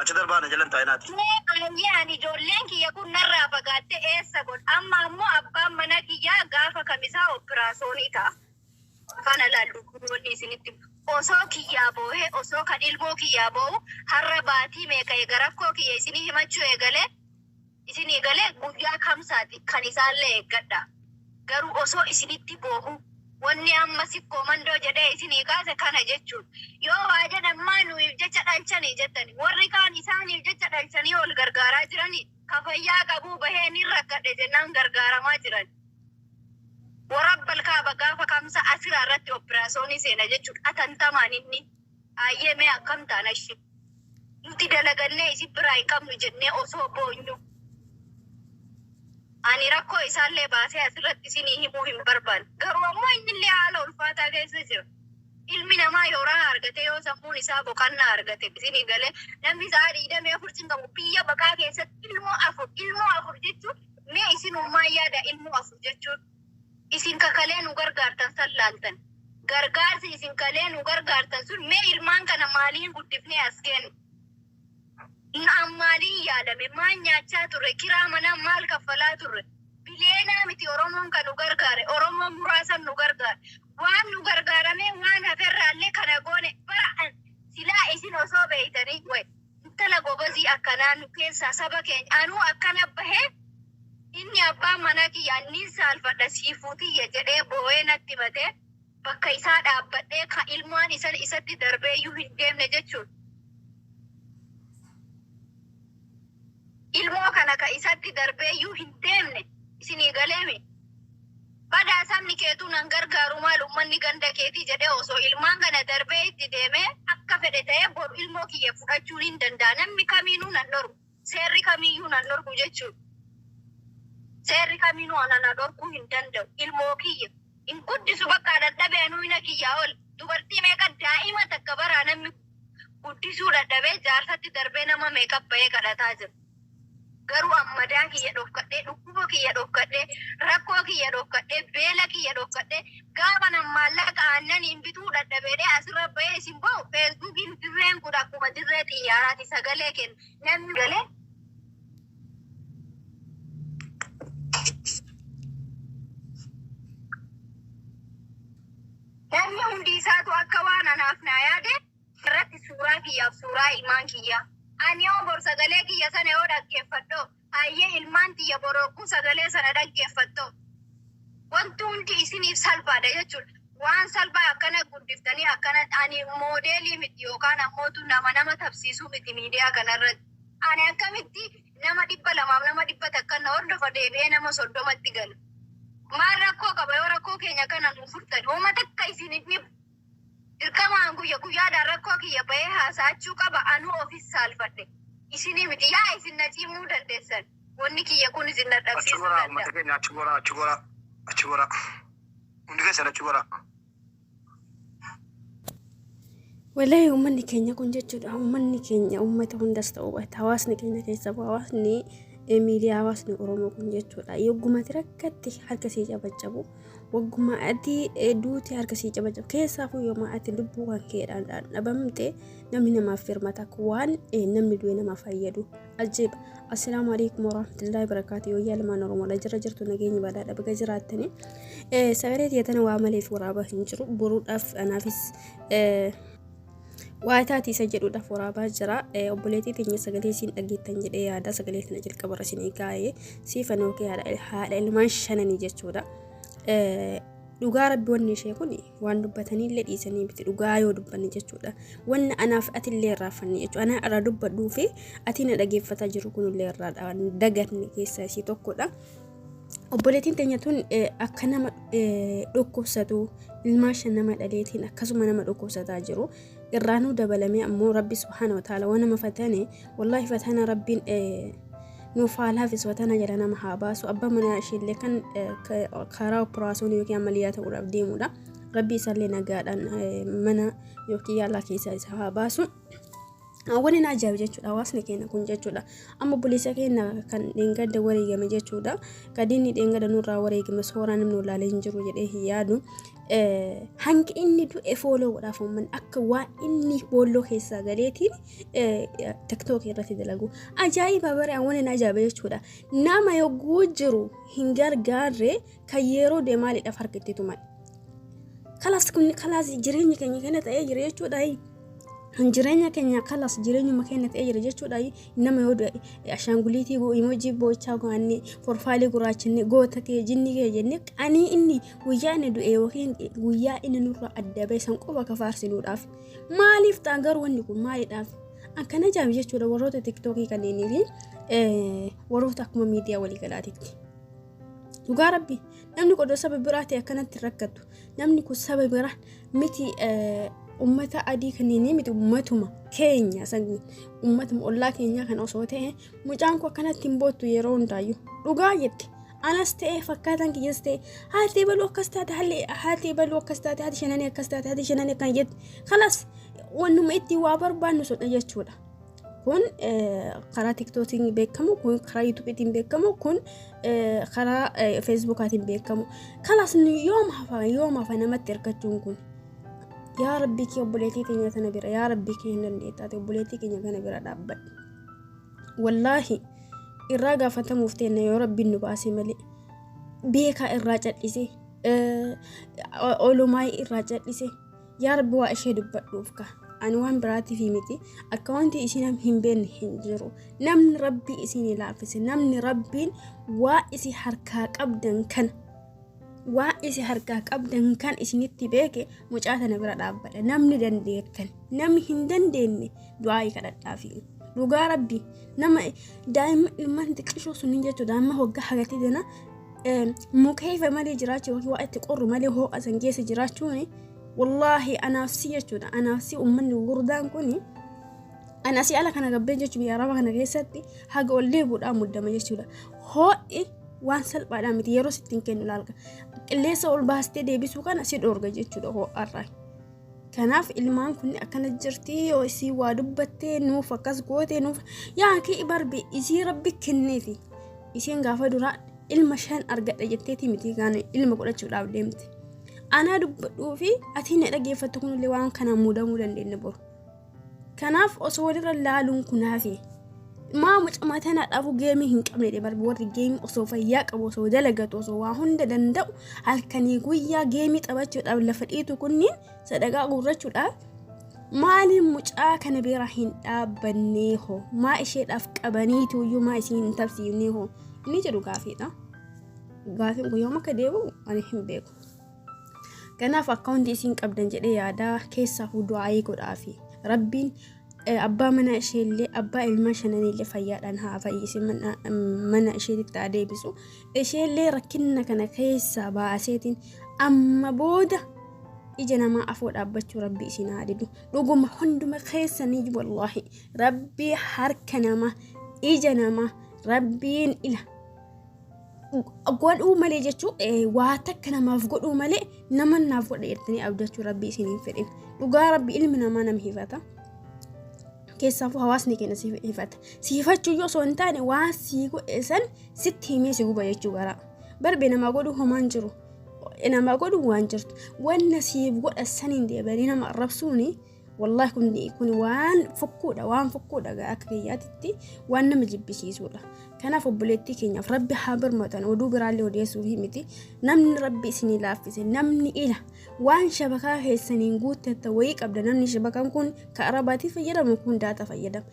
Achi darbaa na jalan taa'inaati. Mee ayyee ani ijoolleen kiyya kun narraa fagaatte eessa godha? Amma ammoo abbaan mana kiyyaa gaafa kamisaa oppiraasoonii ta'a. Kana laal dubbiin isinitti osoo kiyyaa boohee osoo kan ilmoo kiyyaa boo'u har'a baatii meeqa eega rakkoo kiyya isinii himachuu eegalee isinii galee guyyaa kamsaati kan isaallee eeggadha. Garuu osoo isinitti boohu wanni amma sikkoo mandoo jedhee isinii kaase kana jechuudha. Yoo waa jedhan maa nuyiif jecha dhalchanii jettani. Warri kaan isaaniif jecha dhalchanii ol gargaaraa jiranii ka fayyaa qabuu bahee ni rakkadhe jennaan gargaaramaa jiran. Warabbal kaaba gaafa kamsa asiraa irratti opiraasoonii seena jechuudha. Atantamaan inni ayyee mee akkam taana ishee. Nuti dalagannee isin biraa hin qabnu jennee osoo boonyu. Ani rakkoo isaallee baasee asirratti isinii himuu hin barbaanne. Garuu ammoo innillee haala ulfaataa keessa jira. Ilmi namaa yoo rahaa argate yoo sammuun isaa boqannaa argate isinii galee namni sa'a 24 cinqamu biyya baqaa keessatti ilmoo afur jechuun mee isinummaa yaada ilmoo afur jechuun isin kakalee nu gargaartan san laaltan. Gargaarsi isin kalee nu gargaartan sun mee ilmaan kana maaliin guddifnee as kennu? Na'am maaliin yaadame? Maal nyaachaa turre? Kiraa manaa maal kaffalaa turre? Bileenaa miti Oromoon kan nu gargaare. Oromoon muraasan nu gargaare. Waan nu gargaaramee waan haferraallee kana goone bara silaa isin osoo beeytanii way intala gobazii akkanaa nu keessaa saba keenya anuu akkana bahee inni abbaan manaa kiyya anniin saalfadha siifuutiyya jedhee boo'ee natti himatee bakka isaa dhaabbadhee ka ilmaan isa isatti darbeeyyuu hin deemne jechuudha. Ilmoo kana ka isatti darbeeyyuu hin deemne isinii galeemi. Badaa sabni keetuu nan gargaaru maal ummanni ganda keetii jedhee osoo ilmaan kana darbee itti deemee akka fedhe ta'ee boru ilmoo kiyya fudhachuun hin danda'a. Namni kamiinuu nan dhorku. Seerri kamiiyyuu nan dhorku jechuudha. Seerri kamiinuu ana na dhorkuu hin danda'u. Ilmoo kiyya hin guddisu bakka dadhabee anuu hina kiyyaa ol. Dubartii meeqa daa'ima takka baraa namni guddisuu dadhabee jaarsatti darbee nama meeqa bahee kadhataa jira. Garuu ammadaa kiyya dhofkadhee, dhukkuba kiyya dhofkadhee, rakkoo kiyya dhofkadhee, beela kiyya dhofkadhee, gaafa nan maallaqa aannaniin bituu dadhabeedhee asirra bahee isin bahu Feesbuukiin dirreen kun akkuma dirree xiyyaaraati sagalee kenna. Namni galee namni hundi isaatu akka waan anaaf naa yaade irratti suuraa kiyyaaf suuraa ilmaan kiyyaa. Ani yoo bor sagalee kiyya sana yoo dhaggeeffadho, hayyee ilmaan tiyya borogguu sagalee sana dhaggeeffatto. Wanti hundi isiniif salphaadha jechuudha. Waan salphaa akkana guddiftanii akkana ani moodeelii miti yookaan ammootu nama nama tabsiisuu miti miidiyaa kanarratti. Ani akkamitti nama 200f nama 100 na hordofa deebi'ee nama 30tti gala. Maal rakkoo qaba yoo rakkoo keenya kana nu furtan? Uuma takka isin hin dhibu. Dirqamaan guyya guyyaadhaan rakkoo kiyya bahee haasa'achuu qaba anuu ofis saalfadhe. Isinii miti yaa isin na cimuu dandeessan. Wanni kiyya kun isin Achi dadhabsiisuu goraa danda'a. uummata keenya achi goraa achi goraa achi goraa. Hundi keessan achi goraa. Wallahi uummanni keenya kun jechuudha uummanni keenya uummata hundas ta'uu baate hawaasni keenya keessa bu'u hawaasni miidiyaa hawaasni Oromoo kun jechuudha yoggumati rakkatti harka sii cabacabu wagguma ati duuti harka sii cabacabu keessaafuu yooma ati lubbuu kan keedhaan dhabamte namni namaaf firmata akka waan namni du'e nama fayyadu ajiib. Assalaamu alaikum warahmatullahi wabarakatuh. Yoo yaalmaan Oromoodha jira jirtu nageenyi badhaadha baga jiraattani. Sagalee tiyya waa maleef waraabaa hin jiru boruudhaaf anaafis waa taati isa jedhuudhaaf waraabaa jira. Obboleettii teenya sagalee isiin dhageettan jedhee yaada sagalee tana jalqabarra isinii kaa'ee siifan yookiin haadha ilmaan shananii jechuudha. Dhugaa rabbi wanni ishee kun waan dubbataniillee dhiisanii miti dhugaa yoo dubbanne jechuudha. Wanna anaaf atillee irraa fanne jechuudha. Anaa irraa dubbadhuu fi ati na dhageeffataa jiru kunillee irraa dagatne keessaa isii tokkodha. Obboleettiin teenya tun akka nama dhukkubsatu ilmaan shan nama dhaleetiin akkasuma nama dhukkubsataa jiru. Irraanuu dabalamee ammoo rabbi subhaana wa ta'ala waan nama fatane wallaahi fatana rabbiin nuuf haa laafisu fatana jala nama haa baasu abbaa manaa isheellee kan karaa operaasyoonii yookiin ammaliyyaa ta'uudhaaf deemudha. Rabbi isaallee nagaadhaan mana yookiin yaalaa keessaa isa haa baasu. Wanni na ajaa'ibu jechuudha hawaasni keenya kun jechuudha. Amma obboleessa keenya kan dheengadda wareegame jechuudha. Kan inni dheengadda nurraa wareegame sooraa namni wallaalee hin jiru jedhee hin yaadu. Hangi inni du'e follow godhaaf uummanni akka waan inni boolloo keessaa galeetiin tiktookii irratti dalagu. Ajaa'iba bare waan inni ajaa'iba jechuudha. Nama yogguu jiru hin gargaarre kan yeroo du'e maaliidhaaf harka itti tuman. Kalaas kun kalaas jireenya keenya kana ta'ee jira jechuudha. Jireenya keenya kalaas jireenyuma keenya ta'ee jira jechuudha. Nama yoo du'e ashaanguliitii emoji boo'ichaa go'anne profile gurraachinne goota kee jinni kee jenne qanii inni guyyaa inni du'e yookiin guyyaa inni nurra adda ba'e san qofa ka faarsinuudhaaf. Maaliif ta'an garuu wanni kun maaliidhaaf? Akkana ajaa'iba jechuudha warroota tiktookii kanneenii fi warroota akkuma miidiyaa waliigalaatitti. Dhugaa rabbi namni kun saba biraa ta'e akkanatti rakkatu. Namni kun saba biraa miti, ummata adii kanneenii miti, ummatuma keenya sanyii ummatuma ollaa keenyaa kan osoo ta'e mucaan kun akkanatti hin boottu yeroo hundaayyuu. Dhugaa jetti. Anas ta'e fakkaataan kiyyas ta'e haati baluu akkas taate, haati baluu akkas taate, haati shananii akkas taate, haati shananii akkana jetti. Kalas wannuma itti waa barbaannu sodha jechuudha. Kun karaa tiktookiin beekamu, kun karaa yuutuubiitiin beekamu, kun karaa feesbuukaatiin beekamu. Kalas yoom hafa, yoom hafa namatti hirkachuun kun? Yaa rabbii kee obboleettii keenya kana bira, yaa rabbii kee hin dandeettaate obboleettii keenya kana bira dhaabbadhu. Wallaahi irraa gaafatamuuf teenna yoo rabbiin nu baase malee. Beekaa irraa cal'ise, oolumaa irraa cal'ise. Yaa rabbi waa ishee dubbadhuuf ka. Ani waan biraatiif miti. Akka wanti isin hin beekne hin jiru. Namni rabbii isin laaffise, namni rabbiin waa isi harkaa qabdan kana waa isi harkaa qabdan kan isinitti beeke mucaa tana bira dhaabbadha. Namni dandeettan, namni hin dandeenye du'aa kadhadhaafi. Dhugaa rabbi nama daa'ima ilmaan xiqqishoo sunniin jechuudha amma waggaa hagatii dana mukeefa malee jiraachuu yookiin waa itti qorru malee ho'a san keessa jiraachuun wallaahi anaafsi jechuudha. Anaafsi uummanni gurguddaan kuni ani asii ala kana gabbeen jechuun biyya arabaa kana keessatti haga ol deebi'uudhaan muddama jechuudha. Ho'i waan salphaadhaan miti yeroo sitti hin kennu laalka. Qilleensa ol baastee deebisuu kana si dhoorga jechuudha ho'arraa. Kanaaf ilmaan kun akkana jirti yoo isii waa dubbattee nuuf akkas goote nuuf yaa kee barbe isii rabbi kenneefi. Isiin gaafa duraa ilma shan argadha jetteeti miti gaan ilma godhachuudhaaf deemte. Anaa dubbadhuu fi ati na dhageeffattu kunillee waan kanaan muudamuu dandeenya boru. Kanaaf osoo walirra laaluun kunaafi maa mucama tana dhabu game hin qabne dhe barbi warri game osoo fayyaa qabu osoo dalagatu osoo waa hunda danda'u halkanii guyyaa game taphachuudhaaf lafa dhiitu kunniin sadaqaa guurrachuudhaaf maaliin mucaa kana bira hin dhaabbannee hoo maa isheedhaaf qabaniitu iyyuu maa isii hin tabsiifnee hoo inni jedhu gaafiidha. Gaafiin kun yoom akka deebi'u ani hin beeku. Kanaaf akkaawuntii isiin qabdan jedhee yaadaa keessaa du'aayii godhaafi. Rabbiin abbaa mana isheellee abbaa ilmaan shananiillee fayyaadhaan haa fayyise, mana isheetitti haa deebisu. Isheellee rakkina kana keessaa baaseetiin amma booda ija namaa afoo dhaabbachuu rabbi isin haa didu. Dhuguma hunduma keessanii wallaahi rabbii harka namaa ija namaa rabbiin ila godhuu malee jechuun waa takka namaaf godhuu malee nama naaf godha jettanii abdachuu rabbi isin hin fedhin. Dhugaa rabbi ilmi namaa nama hifata. Keessaafuu hawaasni keenya si hifata. Si hifachuu yoo osoo hin taane waan sii godhe san sitti himee si guba jechuu garaa. Barbe namaa godhuu homaan jiru. Namaa godhuu waan jirtu. Wanna siif godha saniin deebanii nama arrabsuuni wallahi kun waan fokkuudha, waan fokkuudha akka kiyyaatitti waan nama jibbisiisuudha. Kanaaf obboleettii keenyaaf rabbi haa birmatan. Oduu biraallee odeessuuf miti. Namni rabbi isinii laaffise, namni ila waan shabakaa keessaniin guuttatta wayii qabda, namni shabakaan kun ka arabaatii fayyadamu kun data fayyadama.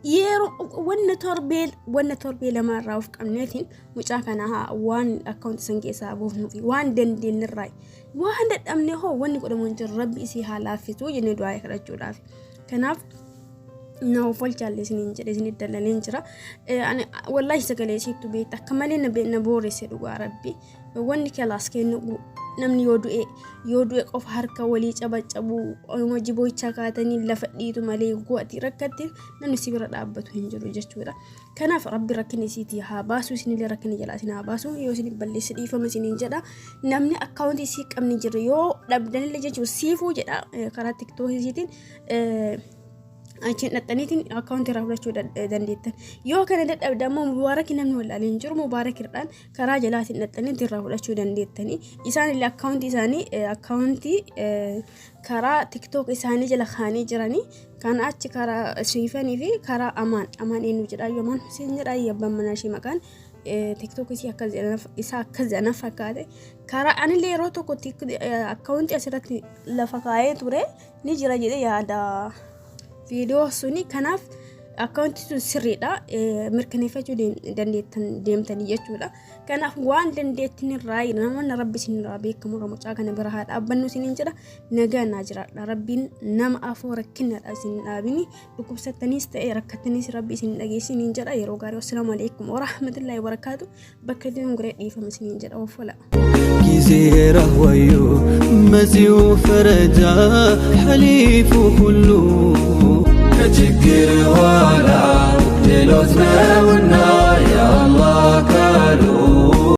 Yeroo wanna torbee lamaarraa of qabneetiin mucaa kana waan akkaawunti san keessaa buufnuufi waan dandeenyerraa waan dadhabne hoo wanni godhamu hin jiru, rabbi isii haa laaffisuu jennee du'aa kadhachuudhaaf. Kanaaf na of olchaalle isiniin jedhe isinit dallaleen jira. Ani wallaahi sagalee isiittu beekta akka malee na booresse dhugaa rabbi. Wanni kalaas kennu namni yoo du'e qofa harka walii cabacabuu hojii boo'ichaa kaatanii lafa dhiitu malee go'ati rakkatti namni si bira dhaabbatu hin jiru jechuudha. Kanaaf rabbi rakkina isiitii haa baasu, isinillee rakkina jalaa isin haa baasu. Yoo isin balleesse dhiifama isiniin jedha. Namni akkaawuntii isii qabni jiru yoo dhabdanillee jechuun siifuu jedha karaa tiktookii isiitiin. Achiin dhaxxaniitiin akkaawuntii irraa fudhachuu dandeettan. Yoo kana dadhabde ammoo Mubaarak namni wallaalee hin jiru, Mubaarak irraan karaa jalaatiin dhaxxaniitiin irraa fudhachuu dandeettanii. Isaan illee akkaawuntii isaanii akkaawuntii karaa TikTok isaanii jala kaanii jiranii kan achi karaa Siifanii fi karaa Amaan, Amaan eenyu jedhaa, Amaan Hussein jedhaa, abbaan manaa ishee maqaan TikTok isii akkas isaa akkas jedhan fakkaate. Karaa anillee yeroo tokko akkaawuntii asirratti lafa kaa'ee ture ni jira jedhee yaada viidiyoo suni. Kanaaf akkaawuntii sun sirriidha, mirkaneeffachuu dandeettan deemtanii jechuudha. Kanaaf waan dandeettin irraa namoonni rabbi isin irraa beekamu irra mucaa kana bira haa dhaabbannu isiniin jedha. Nagaa naa jiraadha. Rabbiin nama afoo rakkinadha isin dhaabini, dhukkubsattaniis ta'e rakkattaniis rabbi isin dhageessiniin jedha. Yeroo gaarii. Wassalaamu alaikum warahmatullahi wabarakaatu. Bakka jiran guree dhiifama isiniin jedha. Waffola. ጊዜ ራህዋዩ መጺኡ ፈረጃ ሐሊፉ ሁሉ ከችግር ኋላ ድሎት ነውና።